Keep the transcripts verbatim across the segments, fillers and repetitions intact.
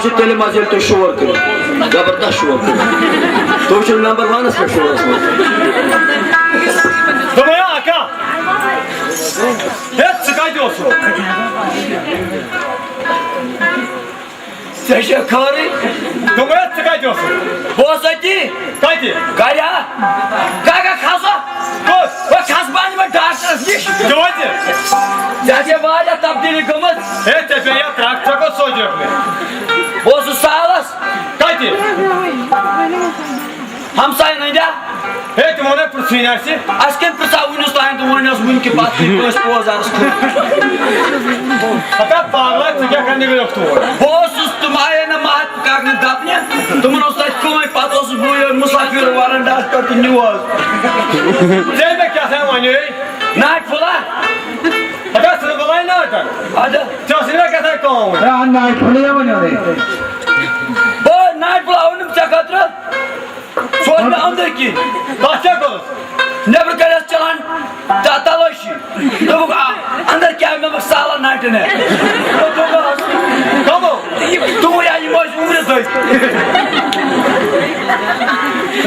چھِ تیٚلہِ مَزٕ، ییٚلہِ تُہۍ شور کٔرِو، زبردست شور کٔرِو۔ تُہۍ چھِو نمبر ونَس پٮ۪ٹھ شورَس منٛز۔ دوٚپمَے، آ، اکا، ہے، ژٕ کَتہِ اوسُکھ؟ ژےٚ چھےٚ خٲرٕے؟ دوٚپمَے، ژٕ کَتہِ اوسُکھ؟ بہٕ اوسُس أتی۔ کَتہِ؟ گَرِ ہا۔ گَرِ ہا کھسو۔ کوٚت؟ بہٕ کھسہٕ بہٕ اَنہٕ بہٕ ڈاکٹرَس نِش۔ کیٛازِ؟ ژےٚ چھےٚ واریاہ تبدیٖلی گٔمٕژ۔ ہے، ژےٚ پیٚیہِ یا ترٛٹھ، ژےٚ کوٚت سوزیوکھ مےٚ؟ بہٕ اوسُس سالَس۔ کَتہِ؟ ہمساین ہٕنٛدیا؟ ہے، تِمو نے پرٛژھٕے نہٕ اَسہِ۔ اَسہِ کٔمۍ پرٛژھا وُنیُس تام تہٕ وۄنۍ ٲس وٕنہِ کہِ پَتہٕ تہِ کٲنٛسہِ پوزارَس کھوٚت۔ ہتا پاگلا، ژٕ کیٛاہ کَرنہِ گٔیوکھ تور؟ بہٕ اوسُس، تِم آیے نہ مَحمد کاکنہِ دَپنہِ، تِمَن اوس تَتہِ کٲمٕے، پَتہٕ اوسُس بہٕ یورٕ مُسافِر وَرَنڈَہَس پٮ۪ٹھ تہٕ نیوٗہَس۔ ژےٚ مےٚ کیٛاہ تام وَنے؟ ناٹہِ پھوٚلا۔ ہتا ژٕ بَلاے ناٹَن۔ اَدٕ۔ ژےٚ ٲسٕے مےٚ کیٛاہ تام کٲم؟ ہے، ناٹہِ پھوٚلٕے وَنیو نے۔ بہٕ ناٹہِ پھوٚلا ووٚنُم ژےٚ خٲطرٕ۔ سُہ اوس مےٚ أنٛدٕرۍ کِنۍ۔ تَتھ کیٛاہ کوٚرُس؟ نیٚبرٕ کَنہِ ٲس چَلان ت-، تَلٲشی۔ دوٚپُکھ، آ، اَنٛدر کیٛاہ؟ مےٚ دوٚپُکھ، سالَن نَٹہِ نے۔ دوٚپُکھ، کَمو؟ تُہُنٛد یا یِم ٲسۍ عُمرِ دٔسۍ۔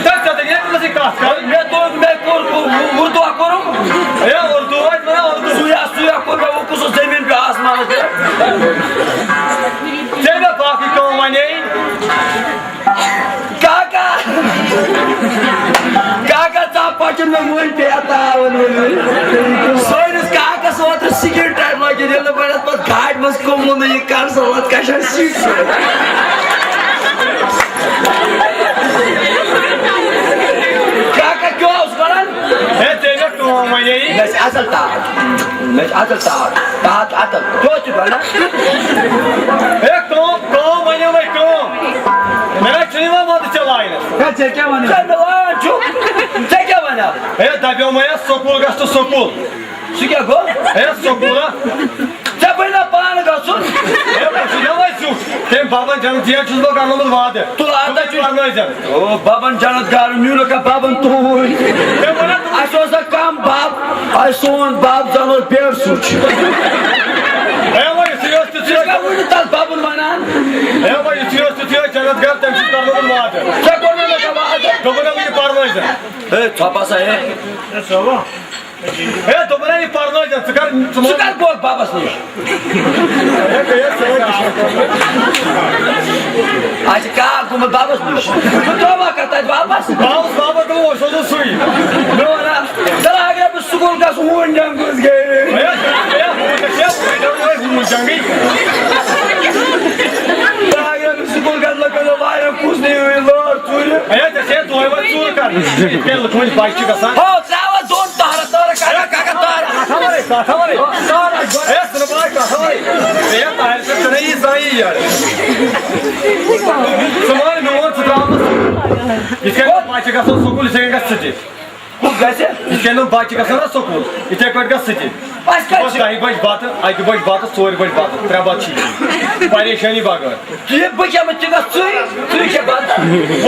تَتھ کیٛاہ تَگہِ؟ ییٚتہِ نَسٕے کَتھ کَرٕنۍ۔ مےٚ دوٚپ، مےٚ کوٚر اُ-، اُ-، اُردوا کوٚرُم۔ ہے، اُردو آسہِ وَنان اُردو۔ سُے ہا، سُے ہا کوٚر مےٚ، وۄنۍ کُس اوس زٔمیٖن پیوٚو آسمانَس پٮ۪ٹھ۔ ژےٚ مےٚ باقٕے کٲم وَنے؟ کاکا! کاکا، ژٕ ہا پَچُن مےٚ وُنہِ پیٹاوَن وُنہِ۔ سٲنِس کاکَس اوترٕ سِکِن ٹایِٹ لٲگِتھ، ییٚلہِ نہٕ گۄڈٕنٮ۪تھ پَتہٕ گاڑِ منٛز کُمُل نہٕ یہِ کَنسَل، اَتھ کَشَر سیٖٹ سۭتۍ۔ کاکا کیٛاہ اوس وَنان؟ ہے، ژےٚ مےٚ کٲم وَنے۔ مےٚ چھِ اَصٕل تاپھ۔ مےٚ چھِ اَصٕل تاپھ۔ تاپھ چھُ اَصٕل۔ کیٛاہ اوس ژٕ وَنان؟ ہے، کٲم، کٲم وَنے مےٚ، کٲم۔ مےٚ نہ چھُنہٕ یِوان وَنٛدٕ ژےٚ لاینَس۔ ہے، ژےٚ کیٛاہ وَنان؟ ژےٚ مےٚ لایان چھُ۔ ژےٚ کیٛاہ وَنان؟ ہے، دَپیو مےٚ، سکوٗل گژھ تہٕ سکوٗل۔ سُہ کیٛاہ گوٚو؟ ہے، سکوٗل ہا؟ ژےٚ بَنہِ نا پانہٕ گژھُن؟ ہے، بہٕ چھُس نہ وۄنۍ زیُٹھ۔ تٔمۍ بابن جنت دِیَن چھُس بہٕ کرنومُت وعدٕ۔ تُل، اَدٕ دوٚپُن چھُ۔ پرنٲوزٮ۪ن۔ او، بابن جنت گار میوٗل کا بابن توٗرۍ۔ تٔمۍ ووٚن نا تِمن۔ اَسہِ اوس نہ کم بب، اَسہِ سون بب زن اوس بیڑ سُچ۔ ہے، وۄنۍ یُتھُے اوس تیُتھُے ژٕ چھُکھ اوس۔ وُنہِ تَتھ ببُن وَنان؟ ہے، وۄنۍ یُتھُے اوس تیُتھُے اوس جنت گار، تٔمۍ چھُس کرنومُت وعدٕ۔ ژےٚ کوٚر نہٕ مےٚ کانٛہہ وعدٕ۔ دوٚپُن نا، یہِ پرنٲوزٮ۪ن۔ ہے، ژھۄپہٕ ہسا ہے۔ ہے، دوٚپُن ہے، یہِ پرنٲوزٮ۪ن، ژٕ کر، ژٕ ژٕ ما۔ کر گوٚکھ بَبَس نِش؟ ہے، گٔیَس سۭتۍ۔ اَسہِ چھِ کار گوٚمُت بَبَس نِش۔ ژٕ ترٛاوَکھ اَتھ تَتہِ واپَس؟ بہٕ آوُس واپَس، دوٚپُن، وۄنۍ سوزُن سُے۔ مےٚ وَنان، ژٕ لاگ رۄبَس سکوٗل گژھُن، ہوٗن جنٛگ کُس گٔے؟ ہے، ہے، ہوٗن جنٛگٕے۔ ژٕ لاگ رۄبَس سکوٗل گژھُن، لٔکٕر واریاہ کُس نِیِو یہِ لٲر ژوٗرِ؟ ہے، ژےٚ چھےٚ دۄہَے وۄنۍ ژوٗر کَرٕنۍ۔ یِتھ کٔنۍ لُکھ وٕنہِ بَچہِ چھِ گژھان۔ ہو، ترٛاوَس دۄن تہرن، تہرن کَران، کَران تہرن۔ کَتھ ہا وَنَے، کَتھ ہا وَنَے؟ تہرن گۄڈٕ۔ ہے، ژٕ نہٕ باے، کَتھ ہا وَنَے؟ ہے، طاہر صٲب، ژٕ نَے یی زانٛہہ یی یارٕ۔ ژٕ وَن میون، ژٕ ترٛاو نہٕ سُہ۔ یِتھ کٔنۍ بَچہِ گژھن سکوٗل، یِتھَے کٔنۍ گژھ ژٕ تہِ۔ کُس گژھِ؟ یِتھ کٔنۍ یِم بَچہِ گژھن نا سکوٗل، یِتھَے پٲٹھۍ گژھ ژٕ تہِ۔ اَسہِ کَتہِ بَس چھِ؟ دَہہِ بَجہِ بَتہٕ، اَکہِ بَجہِ بَتہٕ، ژورِ بَجہِ بَتہٕ، ترٛےٚ بَتہٕ چھِ یِم۔ پریشٲنی بغٲر۔ یہِ بہٕ کھٮ۪مہٕ تہِ گژھ ژٕے، ژٕے کھےٚ بَتہٕ۔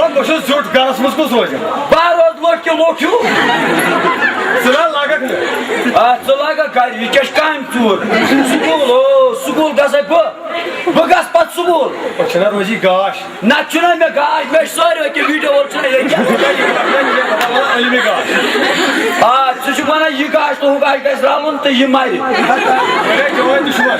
وۄنۍ بہٕ چھُس زیُٹھ، گَرَس منٛز کُس روزِ؟ بہٕ روزٕ لوٚٹھ کہِ لوٚٹھ ہیوٗ۔ ژٕ نہ لَگَکھ نہٕ۔ آ، ژٕ لَگَکھ گَرِ، یہِ کیٛاہ چھِ کامہِ ژوٗر؟ سکوٗل، او، سکوٗل گژھَے بہٕ۔ بہٕ گژھٕ پَتہٕ سکوٗل۔ أسۍ چھِنہ روزی گاش۔ نَتہٕ چھُنہ مےٚ گاش، مےٚ چھِ سٲری أکیٛاہ ویٖڈیو وول چھُنہ ییٚتہِ۔ علمِ گاش۔ آ، ژٕ چھُکھ وَنان یہِ گاش تہٕ ہُہ گاش گژھِ رَلُن تہٕ یہِ مَرِ۔ ہے، چون دُشمن۔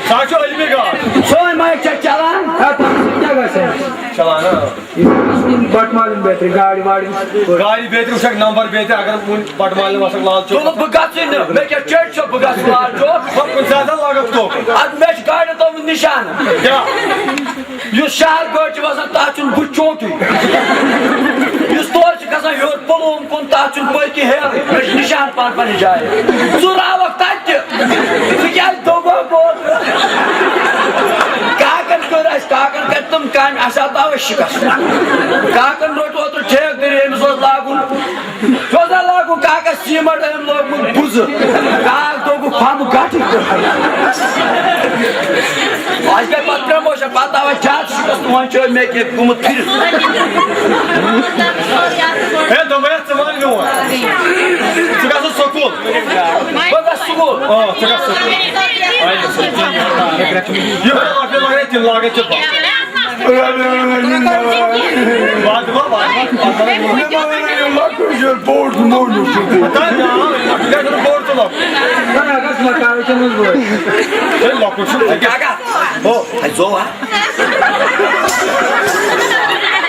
سُہ حظ چھُ علمِ گاش۔ سٲنۍ مایِک چھےٚ چَلان۔ ہے، تَمہِ سۭتۍ کیٛاہ گژھِ؟ چَلان، آ۔ یہِ چھُ بَٹہٕ مالیُن بیترِ، گاڑِ واڑِ۔ گاڑِ بیترِ وٕچھَکھ نمبر بیترِ، اگر وٕنہِ بَٹہٕ مالیُن وَسَکھ لال چوک۔ تُلہٕ بہٕ گژھٕے نہٕ، مےٚ کیٛاہ چیٚٹۍ چھےٚ بہٕ گژھٕ لال چوک؟ وۄنۍ کُنہِ ساتہٕ لاگَکھ توکُن۔ اَدٕ مےٚ چھِ گاڑِ تھٲومٕژ نِشانہٕ۔ کیٛاہ؟ یُس شہر گٲڑۍ چھِ وَسان، تَتھ چھُنہٕ بہٕ چوٹٕے۔ یُس تورٕ چھِ کھسان یورٕ پُلووم کُن، تَتھ چھُنہٕ پٔتۍ کِنۍ ہیرٕے۔ مےٚ چھِ نِشان پَنٕنۍ پَنٕنۍ جایہِ۔ ژٕ راوَکھ تَتہِ تہِ۔ ژٕ کیٛازِ دوٚبہٕ بوز؟ کاکَن کٔر اَسہِ، کاکَن کَرِ تِم کامہِ، اَسہِ آو تَوَے شِکَس۔ کاکَن روٚٹ اوترٕ ٹھیکہٕ دٔری، أمِس اوس لاگُن، یہِ اوس نہ لاگُن کاکَس سیٖمَٹ، أمۍ لوگمُت بُزٕ۔ کاک دوٚپُکھ، پھَمہٕ گَٹٕے۔ اَسہِ گٔے پَتہٕ پرٛموشَن، پَتہٕ آو اَسہِ زیادٕ شِکَس، وۄنۍ چھُ مےٚ کینٛہہ گوٚمُت پھِرِتھ۔ ہے، دوٚپمَے ژٕ وَن میون۔ ژٕ گژھ سکوٗل۔ بہٕ گژھٕ سکوٗل۔ آ، ژٕ گژھ سکوٗل۔ یہِ رۄپیہِ لَگے، تِم لاگے ژےٚ بَس۔ وعدٕ گوٚو، وعدٕ گوٚو، وعدٕ گوٚو۔ مےٚ ما وَنے یہِ لۄکُٹ چھُ بوٚڑ تہٕ موٚنڈ چھُ۔ ہتا، نا، یہِ لۄکُٹ گژھِ نہٕ بوٚڑ تہٕ لۄکُٹ۔ نہ، نہ، گژھ مکارٕ چھےٚ منٛز بٔڑ۔ ہے، لۄکُٹ چھُ۔ کاکا۔ ہو۔ ہے، زو ہا۔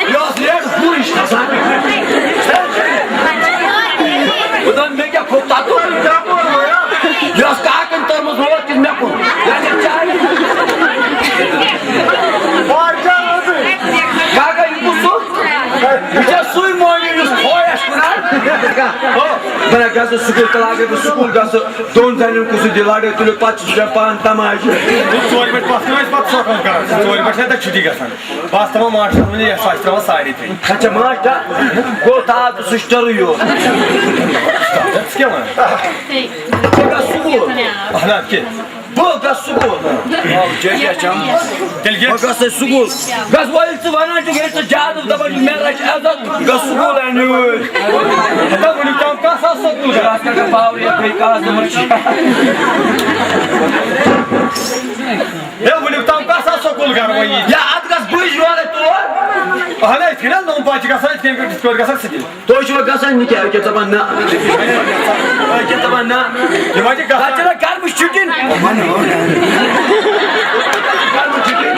یہِ اوس ریٹ بُرٕش کھسان۔ بہٕ دَپہٕ، مےٚ کیٛاہ کھوٚت تَتھ؟ یہِ ٲس کاکَن تٔرمٕژ، مےٚ ووت کِنہٕ مےٚ کُن؟ یہِ ٲس چاے۔ کاکا، یہِ کُس چھُ؟ یہِ چھا سُے مۄہنیو یُس کھوے آسہِ کٕنان؟ ہو، بہٕ نہ گژھٕ سکوٗل، تہٕ لاگے بہٕ سکوٗل گژھٕ، دۄن زَنٮ۪ن کُس دِ لڑٲے تُلِو، پَتہٕ چھُ سُہ پانہٕ تماشہٕ۔ ژورِ بجہِ پَتھ کُن ٲسۍ پَتہٕ سۄکھان کران، ژورِ بجہِ چھِ تَتہِ چھُٹی گژھان۔ بہٕ آسہٕ تھاوان ماسٹرَس وَنان، یہِ ہسا چھِ ترٛاوان ساڑِ ترٛےٚ۔ اچھا، ماسٹر گوٚو تاپھ تہٕ سُہ چھُ ٹٔرٕے یوت۔ ژٕ کیٛاہ وَنان؟ ژٕ گژھ سکوٗل۔ اَہَن حظ، کیٛاہ؟ بہٕ گژھٕ سکوٗل۔ آ، ژےٚ کیٛاہ چھَم؟ تیٚلہِ کیٛاہ؟ بہٕ گژھٕ سکوٗل۔ گژھ وۄنۍ، ییٚلہِ ژٕ وَنان چھُکھ، ییٚلہِ ژٕ زیادٕ دَپان چھُکھ، مےٚ رَچھ عزت، گژھ سکوٗل اَنہِ وٲلۍ۔ دَپ وٕنیُک تام کَس آو سکوٗل گژھان؟ اَتھ کیٛاہ کَرٕ پاورٕے، یَپٲرۍ کَس نمبر چھِ؟ ہے، وٕنیُک تام کَس آو سکوٗل گژھان وۄنۍ یہِ؟ یا اَتھ گژھ بٕے یورَے تور۔ اَہَن حظ، یِتھ کٔنۍ حظ نوٚو بَچہٕ گژھان، یِتھ کٔنۍ، یِتھ پٲٹھۍ گژھان سُہ تہِ۔ تُہۍ چھِوا گژھان نہٕ کینٛہہ؟ أکیٛاہ دَپان نہ۔ أکیٛاہ دَپان نہ۔ یِم حظ چھِ گژھان۔ تَتہِ چھِنہ گرمہٕ چھُٹی؟ گرمہٕ چھُٹی۔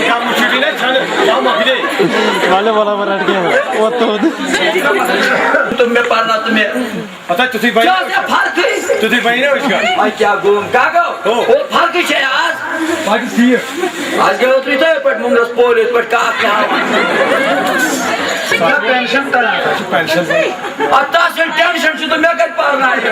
گرمہٕ چھُٹی نہ چھَنہٕ۔ یا مۄکلے۔ والے والا ورٹ کے۔ وہ تو تہٕ مےٚ پَرناو تہٕ مےٚ۔ ہتا تیُتھُے بَنہِ۔ کیٛاہ ٲس مےٚ فرقٕے؟ تیُتھُے بَنہِ نا أچھ گاش۔ وۄنۍ کیٛاہ گوٚو؟ کاکو، ہو۔ او فرقٕے چھے آز۔ پَتہٕ ٹھیٖک۔ اَسہِ گٔے اوترٕ یِتھَے پٲٹھۍ مومنَس پولہِ یِتھ پٲٹھۍ کَتھ کَران۔ سُہ چھُ پٮ۪نشَن تَران۔ سُہ چھُ پٮ۪نشَن۔ اَدٕ تَس ییٚلہِ ٹٮ۪نشَن چھُ تہٕ مےٚ کَتہِ پَرنایہِ؟